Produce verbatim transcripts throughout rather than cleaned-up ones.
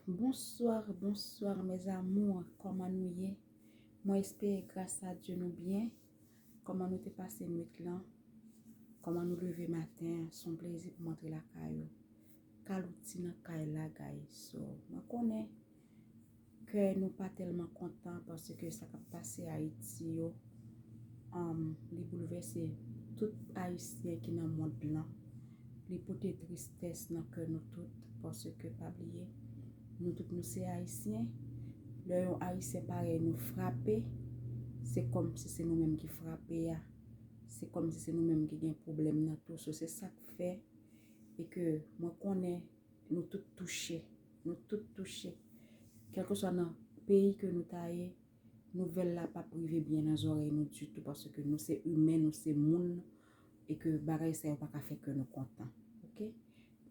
Bonsoir, bonsoir mes amours, kòman nou ye? Mwen espere gras a Dye nou byen. Kòman nou te pase nwit lan? Kòman nou leve maten an? Se yon plezi pou m antre lakay ou. Kalouti nan kay la, guys. So, mwen konnen kè nou pa tèlman kontan paske sa k ap pase Ayiti yo, um, li boulvèse tout Ayisyen ki nan mond lan. Li pote tristès nan kè nou tout, paske pa bliye, nou tout nou se Ayisyen. Lè yon Ayisyen parèy nou frape, se kòmsi se nou menm ki frape a. Se kòmsi se nou menm ki gen pwoblèm nan tou. So, se sa k fè e ke mwen konnen nou tout touche. Nou tout touche. Kèlkeswa nan peyi ke nou ta ye, nouvèl la p ap rive byen nan zòrèy nou ditou, paske nou se imen, nou se moun, e ke bagay sa yo pa ka fè kè nou kontan. Oke?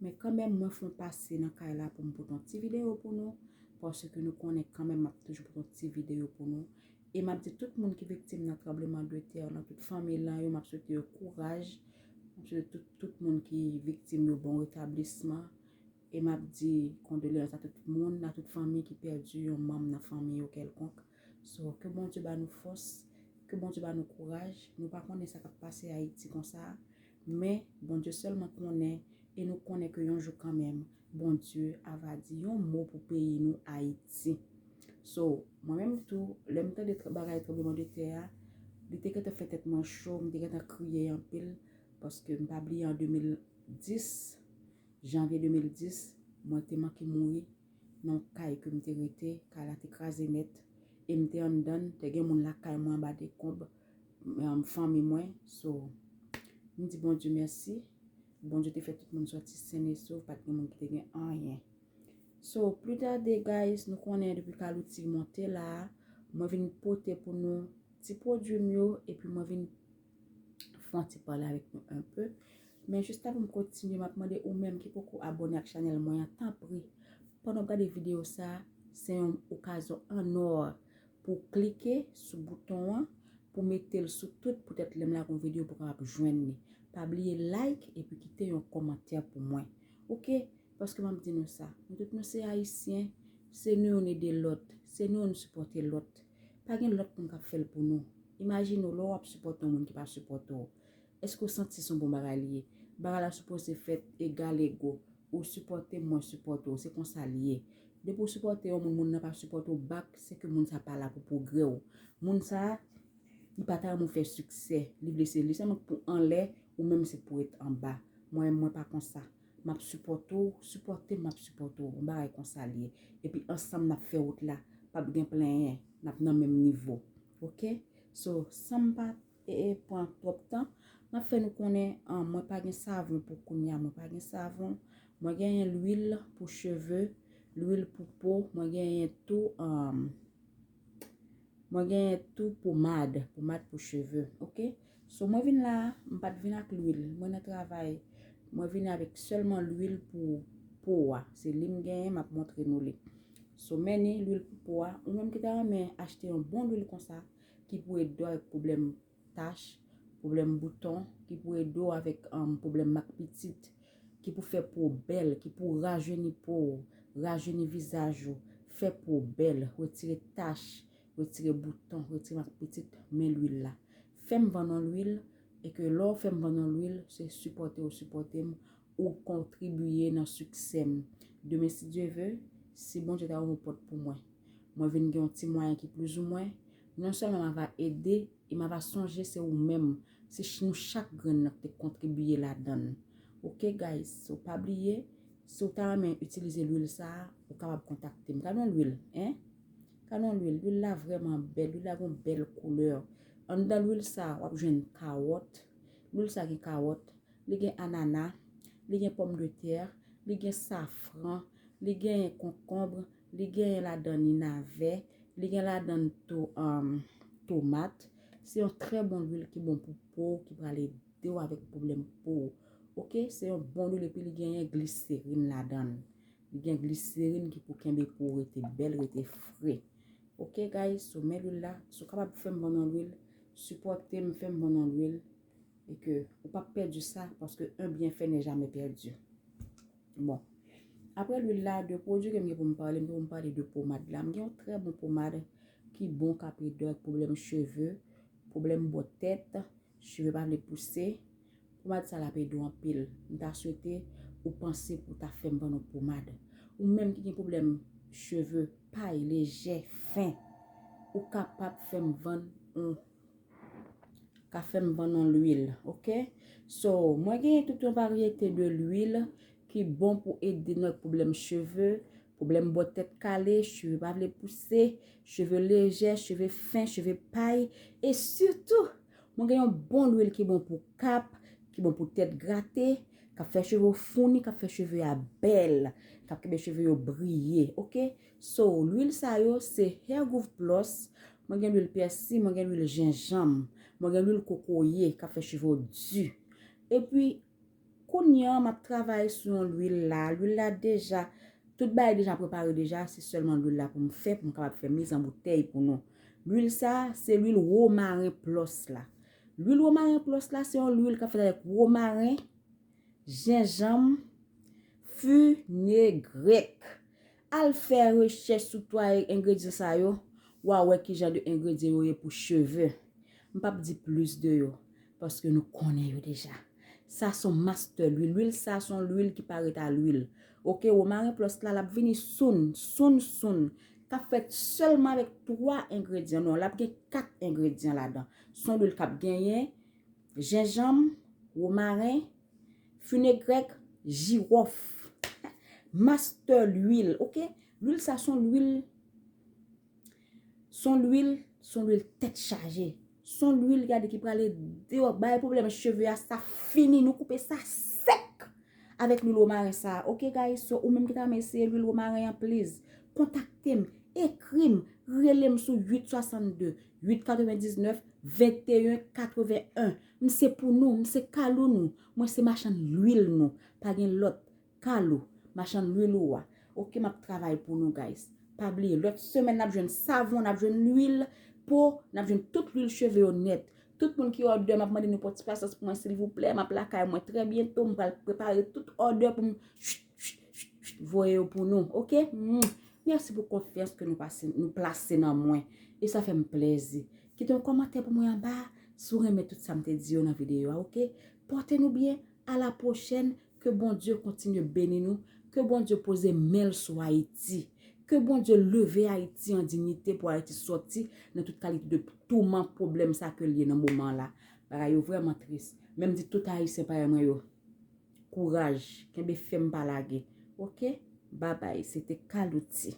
Men kanmenm, mwen fè yon pase nan kay la pou m pote yon ti videyo pou nou, paske nou konnen kanmenm m ap toujou pote yon ti videyo pou nou. E m ap di tout moun ki viktim nan tranbleman de tè, nan tout fanmi lan yo, m ap swete yo kouraj. M ap swete tout, tout moun ki viktim yo bon retablisman. E m ap di kondoleyans a tout moun, a tout fanmi ki pèdi yon manm nan fanmi yo kèlkonk. So, ke Bondye ba nou fòs, ke Bondye ba nou kouraj. Nou pa konnen sa k ap pase Ayiti konsa, men Bondye sèlman konnen, e nou konnen ke yon jou kanmenm, Bondye ava di yon mo pou peyi nou, Ayiti. So, mwen menm tou, lè m tande tra-, bagay tranbleman de tè a, li te gentan fè tèt mwen cho, m te gentan kriye anpil, paske m pa bliye an de mil dis, janvye de mil dis, mwen te manke mouri nan yon kay ke m te rete, kay la te kraze nèt, e m te anndan, te gen moun lakay mwen anba dekonb, um, fanmi mwen. So, m di Bondye mèsi. Bondye te fè tout moun sòti sen e sof, pa t gen moun ki te gen anyen. So, pli tade, guys, nou konnen depi Kalouti monte la, mwen vin pote pou nou ti pwodui m yo, epi mwen vin fè yon ti pale avèk nou enpe. Men jis avan m kontinye, m ap mande ou menm ki poko abòne ak chanèl mwen an, tanpri, pandan w ap gade videyo sa, se yon okazyon an nò pou w klike sou bouton an, pou w mete l sou tout, poutèt lè m lage yon videyo pou w kapab jwenn li. Pa bliye like epi kite yon kòmantè pou mwen. Oke? Paske m ap di nou sa, nou tout nou se Ayisyen, se nou youn ede lòt, se nou youn sipòte lòt. Pa gen lòt moun k ap fè l pou nou. Imajine w, lè w ap sipòte yon moun ki pa sipòte w. Èske w santi se yon bon bagay li ye? Bagay la sipoze fèt egal ego. Ou sipòte m, mwen sipòte w. Se konsa l ye. Depi w sipòte yon moun, moun nan pa sipòte w back, se ke moun sa pa la pou pwogrè w. Moun sa, li pa ta renmen w fè siksè. Li vle se li sèlman k pou anlè, ou menm se pou w ret anba. Mwen menm, mwen pa konsa. M ap sipòte w, sipòte m, m ap sipòte w. Yon bagay konsa l ye. Epi ansanm n ap fè wout la. P ap gen plenyen. N ap nan menm nivo. Oke? So, san m pa e, e, pran twòp tan, m ap fè nou konnen, an, mwen pa gen savon pou kounye a, mwen pa gen savon. Mwen genyen lwil pou cheve, lwil pou po, mwen genyen tou, an, mwen genyen tou pomad, pomad pou cheve, oke? So, mwen vin la, m pa t vin ak lwil, mwen nan travay, mwen vin avèk sèlman lwil pou po a. Se li m genyen, m ap montre nou li. So, men ni lwil pou po a, ou menm ki ta renmen achte yon bon lwil konsa, ki pou ede w avèk pwoblèm tach, pwoblèm bouton, ki pou ede w avèk, um, pwoblèm mak pitit, ki pou fè po w bèl, ki pou rajeni po w, rajeni vizaj ou, fè po w bèl, retire tach, retire bouton, retire mak pitit, men lwil la. Fè m vann yon lwil, e ke lè w fè m vann yon lwil, se sipòte w sipòte m, ou kontribiye nan siksè m. Demen, si Dye ve, si Bondye ta ouvri yon pòt pou mwen, mwen vin gen yon ti mwayen ki plizoumwen, non sèlman m ava ede, e m ava sonje se ou menm, se ch-, nou chak grenn nan ki te kontribiye ladan l. Oke, guys, so pa bliye, si w ta renmen itilize lwil sa a, ou kapab kontakte m. Gade yon lwil, en? Gade yon lwil, lwil la vrèman bèl, lwil la gen yon bèl koulè. Anndan lwil sa a, w ap jwenn kawòt. Lwil sa a gen kawòt, li gen anana, li gen pòmdetè, li gen safran, li genyen konkonb, li genyen ladan li navè, li gen ladan tou, um, tomat. Se yon trè bon lwil ki bon pou po w, ki pral ede w avèk pwoblèm po w. Oke, se yon bon lwil epi li genyen gliserin ladan l. Li gen gliserin ki pou kenbe po w rete bèl, rete fre. Oke, guys, so men lwil la, si w kapab fè m vann yon lwil, sipòte m, fè m vann yon lwil, e ke ou p ap pèdi sa, paske un bienfait n'est jamais perdu. Bon, Apre lwil la, de pwodui ke m gen pou m pale, m gen pou m pale de pomad la. M gen yon trè bon pomad ki bon, k ap ede w ak pwoblèm cheve, pwoblèm bò tèt, cheve pa vle pouse. Pomad sa l ap ede w anpil. M ta swete ou panse pou w ta fè m vann yon pomad. Ou menm ki gen pwoblèm cheve pay, lejè, fen, ou kapab fè m vann yon ka fè m vann yon lwil, oke? So, mwen genyen tout yon varyete de lwil ki bon pou ede nou ak pwoblèm cheve, pwoblèm bò tèt kale, cheve pa vle pouse, cheve lejè, cheve fen, cheve pay, e sitou, mwen gen yon bon lwil ki bon pou kap, ki bon pou tèt grate, k ap fè cheve w founi, k ap fè cheve a bèl, k ap kenbe cheve yo briye, oke? So, lwil sa yo se Hair Groove Plus, mwen gen lwil pèsi, mwen gen lwil jenjanm, mwen gen lwil kokoye k ap fè cheve w di. Epi, kounye a, m ap travay sou yon lwil la. Lwil la deja, tout bagay deja prepare deja, se sèlman lwil la pou m fè, pou m kapab fè mizanboutèy pou nou. Lwil sa, se lwil womaren plus la. Lwil womaren plus la, se yon lwil k ap fèt avèk womaren, jenjanm, finegrèk. Al fè rechèch sou twa engredyan sa yo, w a wè ki jan de engredyan yo ye pou cheve. M p ap di plis de yo, paske nou konnen yo deja. Sa se yon master lwil. Lwil sa se yon lwil ki parèt a lwil. Oke, womaren plus la, l ap vini soon, soon, soon. K ap fèt sèlman avèk twa engredyan. Non, l ap gen kat engredyan ladan. Se yon lwil k ap genyen jenjanm, womaren, finegrèk, jiwòf. Master lwil, oke? Lwil sa se yon lwil, se yon lwil, se yon lwil tèt chaje. Se yon lwil, gade, ki prale deyò, bay pwoblèm cheve a, sa fini, nou koupe sa sèk avèk lwil womaren sa. Oke, guys, so ou menm ki ta renmen eseye lwil womaren an, please, kontakte m, ekri m, rele m sou uit swasannde, uit katrevendiznèf, venteyen katreven en. M se pou nou, m se Kalou nou, mwen se machann lwil nou. Pa gen lòt, Kalou, machann lwil ou a. Oke, m ap travay pou nou, guys. Pa bliye, lòt semèn n ap jwenn savon, n ap jwenn lwil po, n ap jwenn tout lwil cheve yo nèt. Tout moun ki òdè, m ap mande nou pran ti pasyans pou mwen, silvouplè. M ap lakay mwen trè byento, m pral prepare tout òdè pou m voye yo pou nou, oke? Mm. Mèsi pou konfyans ke nou pase, nou plase nan mwen. E sa fè m plèzi. Kite yon kòmantè pou mwen anba si w renmen tout sa m te di yo nan videyo a, oke? Pòte nou byen, a la pwochèn, ke Bondye kontinye beni nou, ke Bondye poze men l sou Ayiti, ke Bondye leve Ayiti an diyite pou Ayiti sòti nan tout kalite de touman, pwoblèm sa ke l ye nan moman la. Bagay yo vrèman tris. Men m di tout Ayisyen parèy mwen yo, kouraj, kenbe fèm, pa lage. Oke? Babay, se te Kalou T.